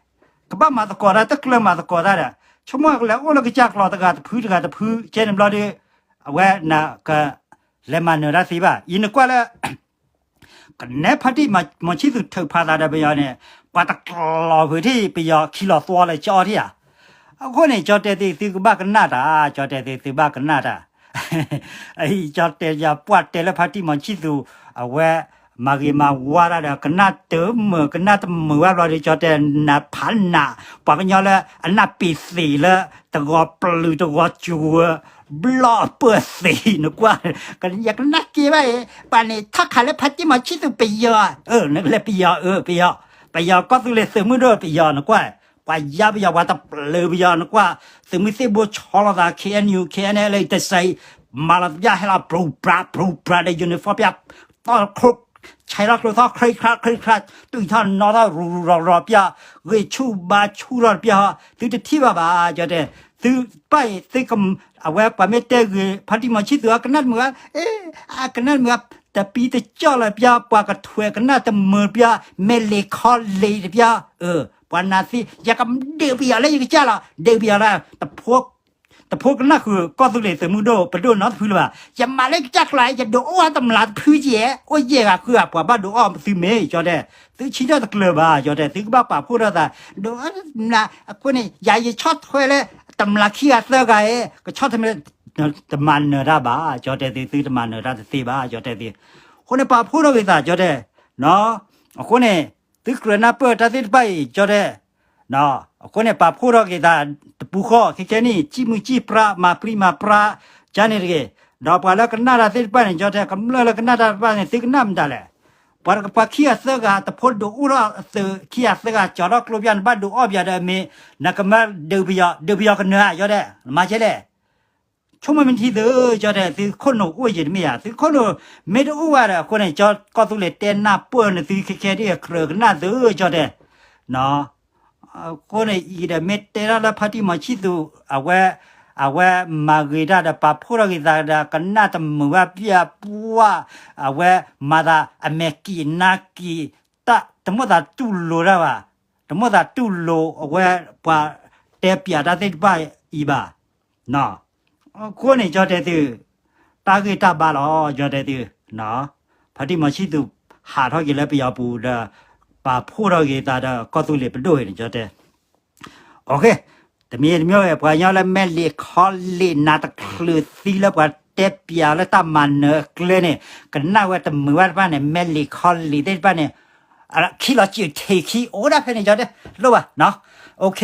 ကဘၣ်မၤသကိးတၢ် တကျၢၤမၤသကိးတၢ်ဒီး ဆိကမိၣ်ကလဲၤအိၣ်လၢကစၢ်ကျီၤတဂၤတဖုတဂၤတဖု ကဲန့ၣ်ဘျီဒီး အဝဲနက လဲၤမၤနၢၤတၢ်သ့ဘၣ်. ယနကွၢ်လၢ ကနဲဖါတံၢ်မီၤဆံၣ်သူၤထုးဖးသးဒီးပယီၤန့ၣ် ပှၤတကျီၤဖုးထံၣ် ပယီၤခံလီၤသွီလၢကၠီထံၣ်ဧါ. အဃိန့ၣ် ကၠီတဲသ့ၣ်သုကဘၣ်ကနၣ်တၢ် ကၠီတဲသ့ၣ်သုဘၣ်ကနၣ်တၢ် ကၠီတဲယၤပှၢ်တဲလၢဖါတံၢ်မီၤဆံၣ်သူၤ အဝဲ မၤဂ့ၤမၤဝါတၢ်ဒီး ကနၣ်တမုာ် ကနၣ်တမုာ်ဘၣ်ဘျီဒီး ကၠီတဲ နဖးနး ပှၤကညီလၢအနၢ်ပ့ၤသ့ၣ်လၢ တဂီၤပျုၤတဂီၤစှၤ ဘျီၣ်ပၢၢ်သ့ၣ် နကွၢ်, ယကနၣ်က့ၤဘၣ်အံၤ ပှၤန့ၣ်ထီၣ်ခးလၢဖါတံၢ်မီၤဆံၣ်သူးပယီၤ, အၢ နကလဲၤပယီၤ အၢ ပယီၤ, ပယီၤကီၢ်သူလ့ၤသုးမုၢ်ဒိၣ်ပယီၤ နကွၢ်, ပှၤယါပယီၤ ပှၤတပျုာ်ပယီၤ နကွၢ်, သုးမုၢ်သံၣ်ဘိဆီလီၤသး K N U K N L တစဲး မၤလီၤတပျၢ်ဟဲလီၤ ပြူပြး ပြူပြးဒီး uniform ပျၢ် တီၢ်ခိၣ် ဆဲးထီၣ်ကျိသီၣ် ခြိခြား ခြိခြား တွံၢ်ထီၣ်နီၣ်ထီၣ် ရူၤရူၤရီၤရီၤပျၢ်, ဂ့ၢ်ဆူၣ်ဘါဆူၣ်ထီၣ်တပျၢ်ဟီ သုတထံၣ်ဘၣ်ဘၣ် ကၠီတဲ, သုဘၣ်အံၤ သုက အဝဲပှၤမ့ၢ်တဲဂ့ၤ ဖါတံၢ်မီၤဆံၣ်သူး အကနၣ်တမုာ်ဧါ, အကနၣ်တမုာ်ဧါ, တပံတကၠီၣ်လၢပျၢ် ပှၤကထွဲးကနၣ်တမုာ်ပျၢ် မဲာ်လ့ၤခီလ့ၤတပျၢ်, ပှၤနၤသံ ယကဒုးပယီၤလၢယကစၢ်လီၤ ဒုးပယီၤလၢ တဖိကနၣ်ဃုာ် ကီၢ်သူလ့ၤသုးမုၢ်ဒိၣ် ပဒိၣ်နီတဖုလၢၤဘၣ်, ယမၤလၢယကစၢ်ကျါ ယဒုးအိၣ်တမျးတဖုကဲ အိၣ်ယဲၢ်ဂၤဃုဂၤ ပှၤဘၣ်ဒုးအီၣ်သုမ့ၢ် ကၠီတဲ, သုဆံးထီၣ်တကျၢၤဘၣ် ကၠီတဲ, သုကဘၣ်ပာ်ဖှိၣ်ထီၣ်သး ဒုးတမျး အဃိန့ၣ် ယၤယဆီၣ်ထွဲလၢ တမျးခံဂၤသၢဂၤအံၤ ကဆီၣ်ထွဲ တမၤနၢၤတၢ်ဘၣ် ကၠီတဲသု, သုတမၤနၢၤတၢ်တသ့ဘၣ် ကၠီတဲသု, အဃိန့ၣ် ပာ်ဖှိၣ်ထီၣ်က့ၤသး ကၠီတဲ, အဃိန့ၣ် သုကြၢးနၢ်ပၢၢ်တၢ်သ့ၣ်တဖၣ်အံၤ ကၠီတဲ, အဃိန့ၣ် ပာ်ဖှိၣ်ထီၣ်က့ၤသးတပူၤဃီ ခဲခဲနံၣ် စံၣ်မုၢ်စံၣ်ပြး မၤပြံမၤပြါ ကန့ၣ်တဂ့ၤ, ဒီးပှၤလၢကနၣ်တၢ်သ့ၣ်တဖၣ်န့ၣ် ကၠီတဲ ကမျၢၢ်လၢကနၣ်တၢ်တဖၣ်န့ၣ် သုကနၣ်မတၤလဲၣ်, ပှၤခံဂၤသၢဂၤ တဖိဒုးအိၣ်ထီၣ်သုး ခံဂၤသၢဂၤ ကၠီထီၣ်ကျိပျၢ် နဘၣ်ဒုးအီၣ်ပယီၤဒီးအမ့ၢ် နကမၢဒုးပယီၤ ဒုးပယီၤကနၢၤဧါ ကၠီတဲ, မၤကဲလဲၣ် ဆိကမိၣ်မ့ၢ်ထံသု ကၠီတဲ သုခိၣ်နူာ်အိၣ်ယံၤတမ့ၢ်ဧါ, သုခိၣ်နူာ်မ့ၢ်တအိၣ်ဘၣ်ဒီး အဃိန့ၣ် ကၠီကီၢ်သူလ့ၤတဲနၢ်ပၢၢ်နသုခဲခဲဒ်ကြၢးကနၣ်သု ကၠီတဲ, အဃိန့ၣ် အံၤဒီးမ့ၢ်တဲထီၣ်လၢဖါတံၢ်မီၤဆံၣ်သူး အဝဲ အဝဲမၤဂ့ၤတၢ်ဒီး ပာ်ဖှိၣ်ထီၣ်က့ၤသးဒီး ကနၣ်တမုာ်ဘၣ်ပျၢ်ပှၢ် အဝဲမၤသးအမဲာ်ကံၣ်နါကံၣ် တၢ်တမိၣ်သးတူၢ်လိာ်တၢ်ဘၣ်, တမိၣ်သးတူၢ်လိာ်အဝဲပှၤတဲပၠးတၢ်သ့ၣ်တဖၣ်အံၤဘၣ် အဃိန့ၣ် ကၠီတဲသု, တၢ်ဂ့ၢ်တၢ်ဘါလီၤ ကၠီတဲသု, ဖါတံၢ်မီၤဆံၣ်သူး ဟးထီၣ်က့ၤလၢပယီၤပူၤဒီး ပာ်ဖှိၣ်ထီၣ်က့ၤသးဒီးကီၢ်သူလ့ၤပဒိၣ်အံၤန့ၣ် ကၠီတဲ, OK, တမံၤတမံၤ ပှၤကညီလၢမဲာ်လ့ၤခီလ့ၤ နးတချုးသံလၢပှၤတဲပၠးလၢတၢ်မၤနၢၤအကျဲန့ၣ် ကနၣ်ဝဲတမုာ်ဘၣ်တဖၣ်န့ၣ် မဲာ်လ့ၤခီလ့ၤသ့ၣ်တဖၣ်န့ၣ် ခံလီၤစုးထံးခံ အိၣ်ဒၣ်ဖဲန့ၣ် ကၠီတဲ လိၣ်ဘၣ် OK,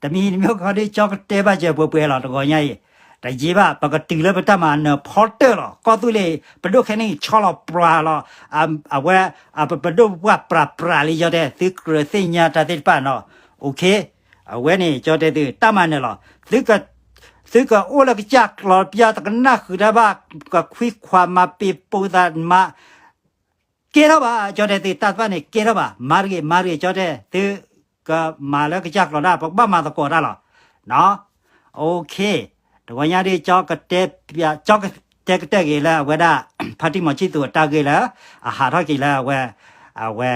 တမံၤတမံၤခီဒီး ကၠီကတဲဘၣ်စၢၤပှဲၤပှဲၤလီၤ တဂီၤညါအံၤ, တယံာ်ဘၣ် ပကတုၤလၢပတၢ်မၤနၢၤဖီတၢၢ်လီၤ. ကီၢ်သူလ့ၤပဒိၣ်ခဲကနံၣ်အံၤ ဆီလီၤပြးလီၤ. အဝဲ ပဒိၣ်ပပှၢ်ပြးပြးလံ ကၠီတဲ သုကြၢးသ့ၣ်ညါတၢ်သ့ၣ်တဖၣ်နီၤ. OK, အဝဲန့ၣ် ကၠီတဲသု တၢ်မၤနၢၤလီၤ. သုကအိၣ်လၢကစၢ်ကျီၤပျၢ် တကနၣ်ဃုာ်တၢ်ဘၣ်, ကခွံခွးမၤပ့ၤပိာ်သးမး ကဲထီၣ်ဘၣ် ကၠီတဲသု တၢ်တဖၣ်န့ၣ် ကဲထီၣ်ဘၣ် မၤတဂ့ၤ မၤတဂ့ၤ ကၠီတဲ သုကမၤလၢကစၢ်ကျီၤတၢ် ပကဘၣ်မၤသကိးတၢ်လီၤ. OK, တဂီၤညါဒ် ကၠီကတဲကတဲာ်ကတီၤက့ၤလၢအဝဲဒၣ် ဖါတံၢ်မီၤဆံၣ်သူးအတၢ်ဂ့ၢ်လၢ အဟးထီၣ်က့ၤလၢအဝဲ အဝဲ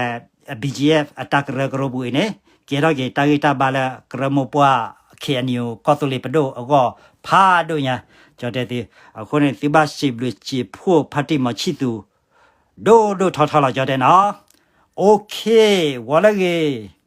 BGF အတၢ်ကရၢကရိပူၤအံၤန့ၣ် ကဲထီၣ်က့ၤတၢ်ဂ့ၢ်တၢ်ဘါလၢကရၢမိၢ်ပှၢ် K N U ကီၢ်သူလ့ၤပဒိၣ်အဂီၢ်ဖးဒိၣ်ညါ ကၠီတဲသု. အဃိန့ၣ် သုဘၣ်စံးဘျုးစံးဖှိၣ်ဖါတံၢ်မီၤဆံၣ်သူး ဒိၣ်ဒိၣ်ထီထီလီၤ ကၠီတဲနီၤ. OK, ဝံၤလၢဂ့ၤ